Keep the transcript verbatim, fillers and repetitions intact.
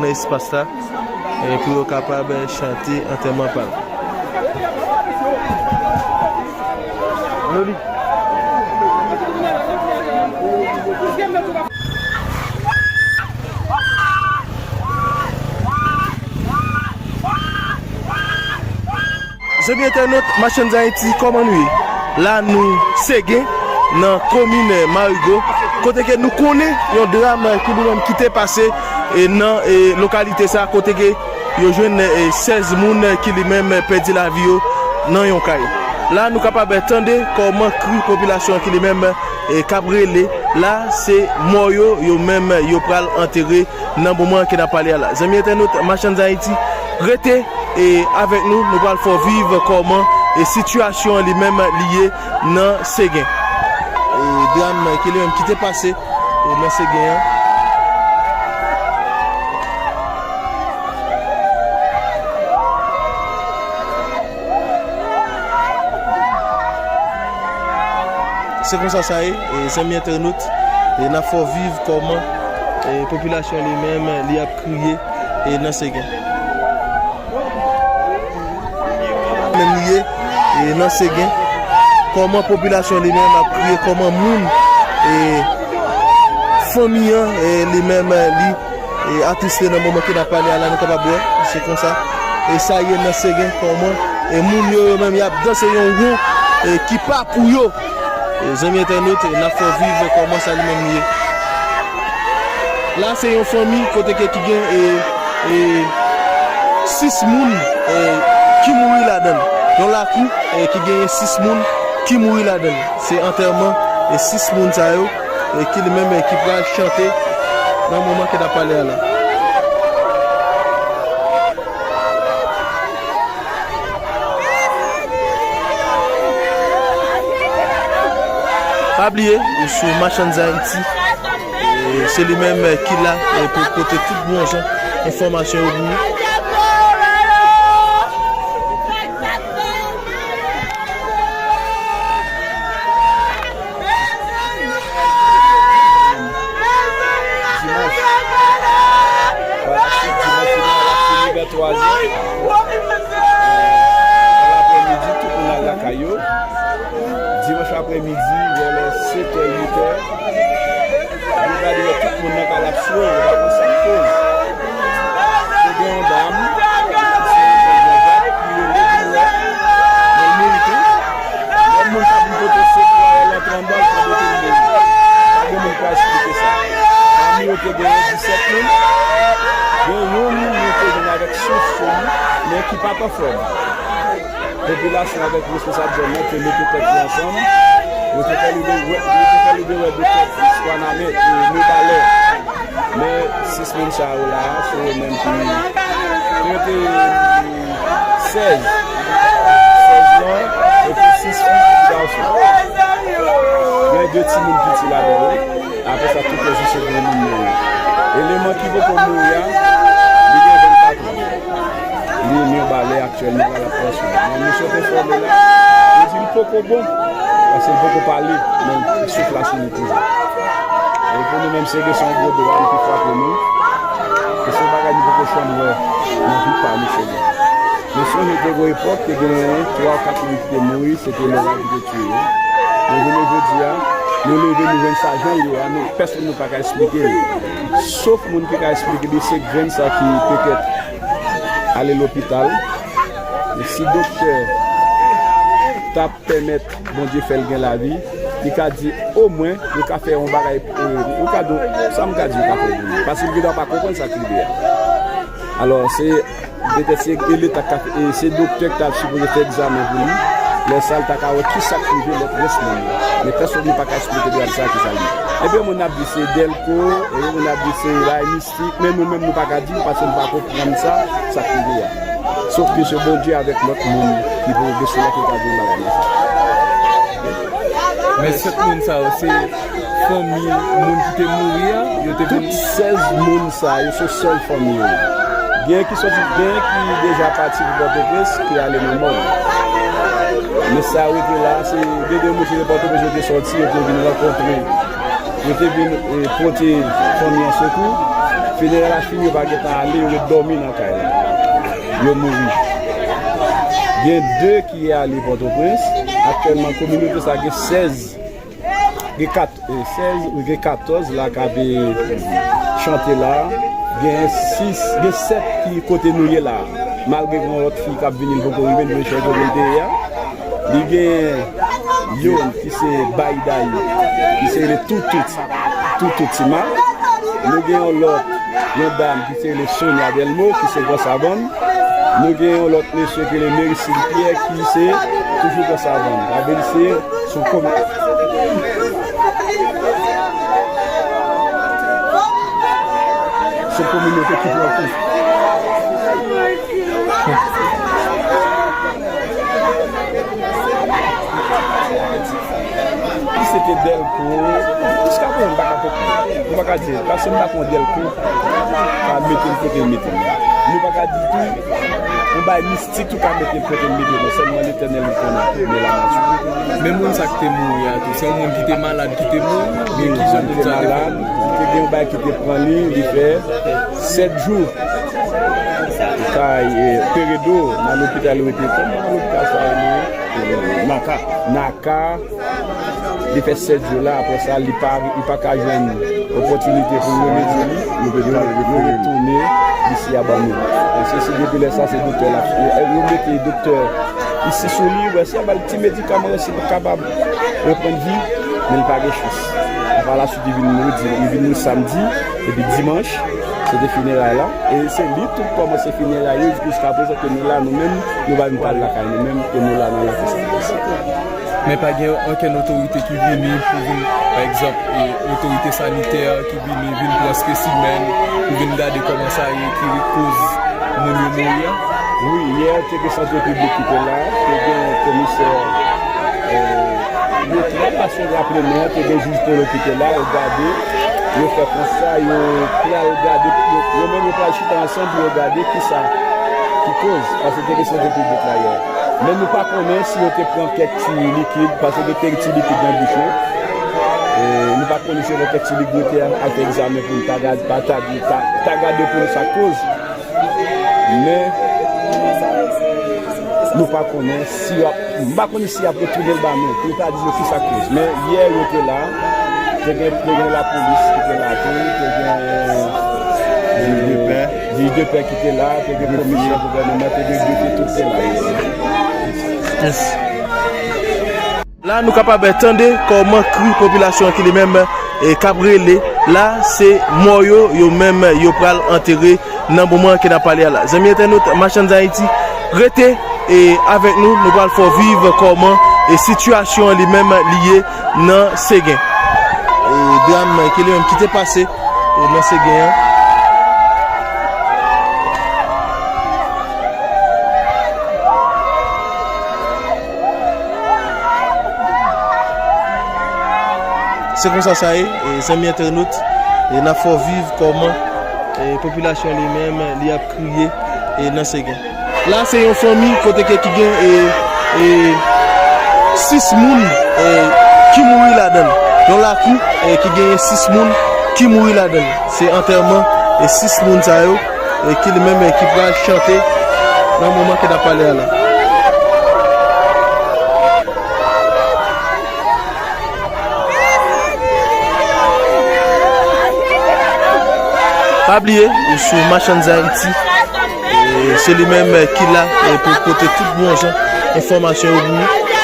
nan espas la, e pou yo kapab chante antèman pa l. Zanmi entènot Machann Zayiti, kòman nou ye? La nou Segen, nan komin Marigo, kote ke nou konnen yon dram ki li menm ki te pase e nan e lokalite sa, kote ke yo jwenn e sèz moun ki li menm pèdi lavi yo nan yon kay. La nou kapab tande kòman kri popilasyon ki li menm e k ap rele. La se mò yo, yo menm yo pral antere nan moman ke n ap pale a la. Zanmi entènot Machann Zayiti, rete e avèk nou, nou pral fè w viv kòman e sitiyasyon an li menm li ye nan Segen. E dram ki li menm ki te pase e nan Segen an. Se konsa sa ye, e zanmi entènot, e n ap fè w viv kòman e popilasyon li menm li ap kriye e nan Segen. Menm li ye e nan Segen, kòman popilasyon li menm ap kriye, kòman moun e fanmi an e li menm li e atriste nan moman ke n ap pale a la, nou kapab wè, se konsa. E sa ye nan Segen, kòman e moun yo, yo menm y ap danse yon won e ki pa pou yo. E zanmi entènot, e n ap fè w viv kòman sa li menm li ye. La se yon fanmi kote ke ki gen e, e sis moun e ki mouri ladan l. Yon lakou e ki genyen sis moun ki mouri ladan l. Se antèman e sis moun sa yo e ki li menm e ki pral chante nan moman ke n ap pale a la. Pa bliye, sou Machann Zayiti, e se li menm ki la e pou pote tout bon jan enfòmasyon yo pou ou. Dimanch, pral achte dimanch, fini, pral achte li vè twa zè. Nan laprèmidi, tout moun al lakay yo. Dimanch aprèmidi, vè lè sèt è, uit è, nou gade wè tout moun nan kay la ap swe, yo pa konn sa k koz. Te gen yon dam ki se Jean Jacques, ki rele pou wè men l mouri tou. Lè moun k ap vin pote sekou a, lè l antre anndan, l tonbe tou, l mouri. Pa gen moun ki ka esplike sa. Pami yo te genyen disèt moun. Gen youn, nou te jwenn avèk souf sou li, men ki pa t anfòm. Popilasyon avèk responsab zòn nan te mete tèt yo ansanm. Yo te fè lide wè, yo te fè lide wè doktè Squaname, e, Mibalè. Men sis moun sa yo la, se yo menm ki trente sèz, sèz lan, epi sis fi, sis gason. Gen de timoun piti ladan yo. Apre sa, tout lèzòt se granmoun yo ye. Eleman ki poko mouri a, li gen vennkat an. Li Mibalè aktyèlman la, l ap pran swen. Men nou sot enfòme la, yo di l poko bon, paske l poko pale, men souf la sou li toujou. E pou nou menm, Segen se yon gwo dram ki frape nou. E se yon bagay nou poko janm wè nan vi pa nou, Segen. Nou sonje te gen yon epòk, te gen twa, kat moun ki te mouri, se te lòray ki te tiye yo. Men jounen jodi a, nou leve, nou jwenn sa jan l ye a, nou, pèsonn nou pa ka esplike l. Sof moun ki ka esplike li, se grenn sa ki petèt ale lopital. E si doktè t ap pèmèt Bondye fè l gen lavi, li ka di omwen, yo ka fè yon bagay, e, yo ka di, sa m ka di, yo ka fè pou li. Paske l gendwa pa konprann sa k rive a. Alò, se, petèt se, e leta k ta fè, e se doktè k ta sipoze fè egzamen pou li. Lè sa, l ta ka wè ki sa k rive lòt rès moun yo. Men pèsonn nou pa ka esplike dram sa ki sa l ye. Ebyen, moun ap di se dèlko, ebyen, moun ap di se la mistik, men nou menm, nou pa ka di, paske nou pa konprann sa, sa k rive a. Sof ke se Bondye avèk lòt moun ki poko gen sou la ki ka di bagay la. Men sèt moun sa yo, se fanmi moun ki te mouri a, yo te vin. Tout sèz moun sa yo, se sèl fanmi yo. Gen ki soti, gen ki deja pati pou Pòtoprens, ki ale nan mòg. Men sa yo rete la, se de, de moun ki te Pòtoprens, yo te soti, yo te vin rankontre, yo te vin, e, pote fanmi an sekou. Fineray la fini, yo pa gentan ale, yo ret dòmi nan kay la. Yo mouri. Gen de ki ale Pòtoprens. Aktyèlman, kominote sa gen sèz, gen kat, eh, sèz, gen katòz la k ap, eh, chante la. Gen sis, gen sèt ki kote nou ye la. Malgre gen yon lòt fi k ap vini, l poko rive, nou chèche kote l te ye a. Li gen youn ki se Bay Dayi, ki se rele Toutout, Toutout Tima. Nou gen yon lòt, yon dam ki se rele Sonia Delmo, ki se Gran Savann. Nou gen yon lòt mesye ki rele Merisil Pierre, ki se toujou Gran Savann. Sa vle di se sou komi-, sou kominote ki pran kou. Si se te Dèlko, jiskaprezan m pa ka konprann. M pa ka di, paske m pa konn Dèlko, ka mete m kote l mete m. Nou pa ka di tou, yon bagay mistik tou ka mete m kote l mete m. Sèlman Letènèl li konnen, men lanati. Men moun sa k te mouri a tou, se yon moun ki te malad ki te mouri, oubyen ki jan moun sa te fè? Li te malad, li te gen yon bagay ki te pran li, li fè sèt jou. Kay, eh, Peredo, nan lopital yo rete, kòman lopital sa rele? Eh, Naka. Naka. Li fè sèt jou la, apre sa, li pa, li pa ka jwenn opòtinite pou yo remedye li. Yo retounen isi a ban nou. E se, se depi lè sa, se doktè la. Yo, yo mete doktè isi sou li, wè, si a ba l ti medikaman, si l kapab reprann vi, men l pa gen chans. Apa la, li vin mouri, di-, li vin mouri samdi, epi dimanch, se te fineray la. E se li tou k kòmanse fineray yo, jiskaprezan ke nou la, nou menm, nou pa vin pale lakay nou menm, ke nou la nan lakay sa. Men pa gen okenn otorite ki vini pou vin, pa egzanp, e, otorite sanitè ki vini, vin pran espesimen, pou vin gade kòman sa ye, ki koz moun yo mouri a? Wi, yè, te gen sante piblik ki te la, te gen komisè, eh, yo pran, paske w raple mè, te gen jij Polo ki te la, yo gade, yo fè konsta, yo pral gade, yo, yo menm yo pral chita ansanm pou yo gade kisa ki koz, paske te gen sante piblik la yè. Men nou pa konnen si yo te pran kèk ti likid, paske te gen ti likid nan bouch yo. E, nou pa konnen si yo pran kèk ti likid, yo te al fè egzamen pou nou ta gad-, pa ta, ta, ta gade pou nou sa koz. Men, nou pa konnen si y ap, m pa konnen si y ap retounen l ba nou, pou yo ta di nou kisa koz. Men, yè yo te la, te gen, te gen lapolis ki te la tou, te gen jij de pè, jij de pè ki te la, te gen komisè gouvènman, te gen grefye, tout te la. Yes. La, nou kapab tande kòman kri popilasyon an ki li menm, e, k ap rele. La, se mò yo, yo menm, yo pral antere nan moman ke n ap pale a la. Zanmi entènot Machann Ayiti, rete, e, avèk nou. Nou pral fè w viv kòman, e, sitiyasyon an li menm li ye nan Segen. E, dram ki li menm ki te pase, e, nan Segen an. Se konsa sa ye, e, zanmi entènot, e, n ap fè w viv kòman, e, popilasyon li menm, li ap kriye, e, nan Segen. La, se yon fanmi kote ke ki gen, e, e, sis moun, e, ki mouri ladan l. Yon lakou, e, ki genyen sis moun ki mouri ladan l. Se antèman, e, sis moun sa yo, e, ki li menm, e, ki pral chante nan moman ke n ap pale a la. Pa bliye, ou sou Machann Ayiti. E, se li menm, e, ki la, e, pou pote tout bon jan enfòmasyon yo pou ou.